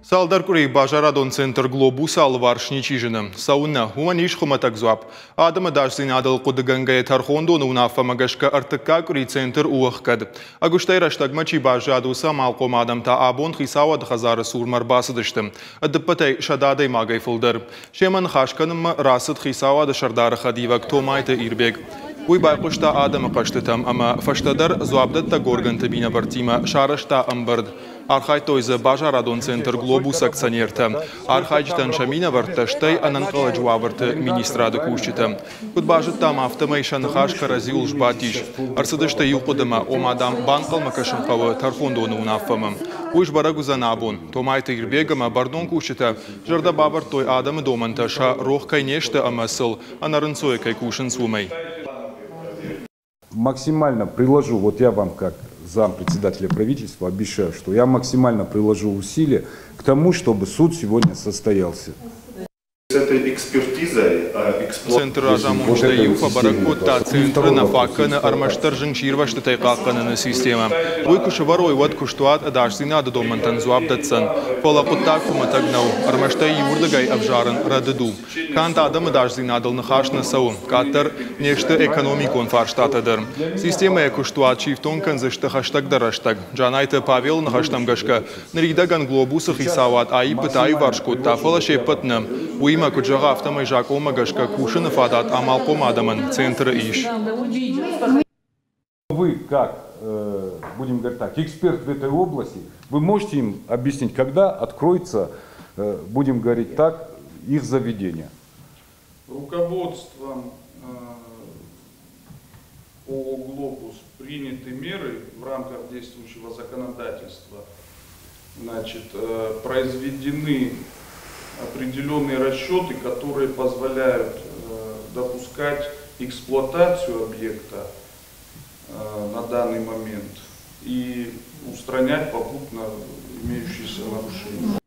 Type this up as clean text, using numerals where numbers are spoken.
Цалдӕр къуырийы базарадон центр «Глобус» алыварс ничи зыны. Цӕуыннӕ? Уымӕн ис хуымӕтӕг дзуапп. Адӕмы ӕдасдзинадыл хъуыдыгӕнгӕйӕ тӕрхондоны уынаффӕмӕ гӕсгӕ ӕртыккаг къуыри центр у ӕхгӕд. Ӕгуыстӕй рӕстӕгмӕ чи баззад, уыцы амалхъом адӕм та абон хицауады хӕдзары цурмӕ ӕрбацыдысты. Ӕдыппӕтӕй 100 адӕймагӕй фылдӕр. Семӕ ныхас кӕнынмӕ рацыд хицауады сӕрдары хӕдивӕг Томайты Ирбег. Уый байхъуыста адӕмы хъӕстытӕм ӕмӕ фӕстӕдӕр дзуапдӕттӕг органты минӕвӕрттимӕ сарӕзта ӕмбырд. Архайдтой дзы базарадон центр «Глобус» акционертӕ, архайджытӕн сӕ минӕвӕрттӕ, стӕй ӕнӕнхъӕлӕджы уавӕрты министрады кусджытӕ. Куыд базыдтам, афтӕмӕй сӕ ныхас кӕрӕдзиуыл сбадтис. Ӕрцыдысты иу хъуыдымӕ, ома, дам, банхъӕлмӕ кӕсын хъӕуы тӕрхондоны уынаффӕмӕ. Уый сбӕрӕг уыдзӕн абон. Томайты Ирбег ӕмӕ бӕрнон кусджытӕ зӕрдӕ бавӕрдтой, адӕмы домӕнтӕ сӕ рох кӕй не сты ӕмӕ сыл ӕнӕрынцойӕ кӕй кусынц, уымӕй. Максимально приложу, вот я вам как зампредседателя правительства обещаю, что я максимально приложу усилия к тому, чтобы суд сегодня состоялся. С этой экспертизой Центры разамонджытӕй иу фӕбӕрӕг кодта, центры нӕ фаг кӕны ӕрмӕстдӕр зынгсирвӕзтытӕй хъахъхъӕныны системӕ. Уый куы сӕвӕрой, уӕд куыстуат ӕдасдзинады домӕнтӕн дзуапп дӕтдзӕн. Фӕлӕ хъуыддаг хуымӕтӕг нӕу, ӕрмӕст ӕй иуырдыгӕй ӕвзарын рӕдыд у. Канд адӕмы ӕдасдзинадыл ныхас нӕ цӕуы, къаддӕр не сты экономикон фарстатӕ дӕр. Системӕйӕ куыстуат сифтонг кӕндзысты хӕстӕгдӕр рӕстӕг. Джанайты Павелы ныхӕстӕм гӕсгӕ, ныридӕгӕн «Глобусы» хицауад аиппытӕ аиуварс кодта, фӕлӕ се ппӕт нӕ. Уыимӕ, куыд зӕгъы, афтӕмӕй закъонмӕ гӕсгӕ кусыны фадат амалхъом адӕмӕн центры ис. Вы, как, будем говорить так, эксперт в этой области, вы можете им объяснить, когда откроется, будем говорить так, их заведение? Руководством ООО «Глобус» приняты меры в рамках действующего законодательства. Значит, произведены определенные расчеты, которые позволяют допускать эксплуатацию объекта на данный момент и устранять попутно имеющиеся нарушения.